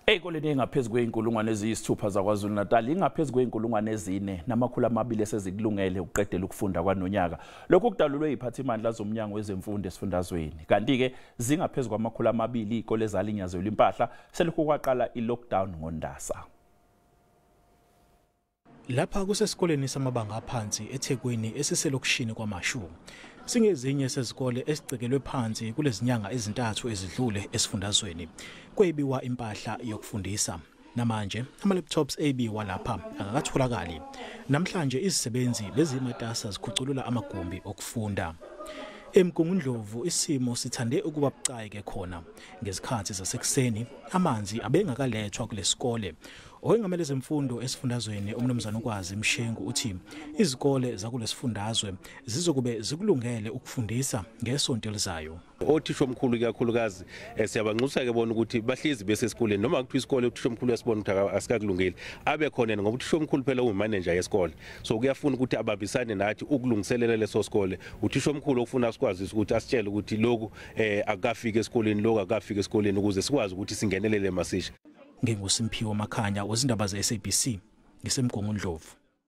Ey'koleni ey'ngaphezu kwey'nkulungwane eziyisithupha zaKwaZulu-Natal ingaphezu kwey'nkulungwane 4 200 esezikulungele ukuqedela ukufunda kwanonyaka. Lokhu kudalulwe yiphathimandla zomnyango wezemfundo esifundazweni. Kanti-ke zingaphezu kwama-200 iy'kole ezalinyazelwa impahla selokhu kwaqala i-lockdown ngoNdasa. Lapha kusesikoleni samabanga aphansi eThekwini esiselokishini kwaMashu. Singezinye sezikole esicekelwe phansi kulezinyanga ezintathu ezidlule esifundazweni. Kwebiwa impahla yokufundisa. Namanje ama-laptops ebiwa lapha akakatholakali. Namhlanje izisebenzi bezimatasa zikhuculula amagumbi okufunda. EMgungundlovu isimo sithande ukuba bucayi ke khona. Ngezikhathi zasekuseni amanzi abengakalethwa kulesikole. Owengamele zemfundo esifundazweni umnumzana uKwazi Mshengu uthi izikole zakulesifundazwe zizokube zikulungele ukufundisa ngesonto elizayo. Othisha omkhulu kakhulukazi siyabanxusa ke bona ukuthi bahlezi besesikoleni noma kuthiwa isikole uthisha omkhulu uyasibona ukuthi asikakulungeli abe khona yena, ngoba uthisha omkhulu phela uyimanager yesikole, so kuyafuna ukuthi abambisane nathi ukulungiselela leso sikole. Uthisha omkhulu okufuna sikwazise ukuthi asitshele ukuthi lokhu akukafiki esikoleni, lokhu akukafiki esikoleni, ukuze sikwazi ukuthi singenelele masisha. NginguSimphiwe Makhanya wezindaba ze-SABC ngiseMgungundlovu.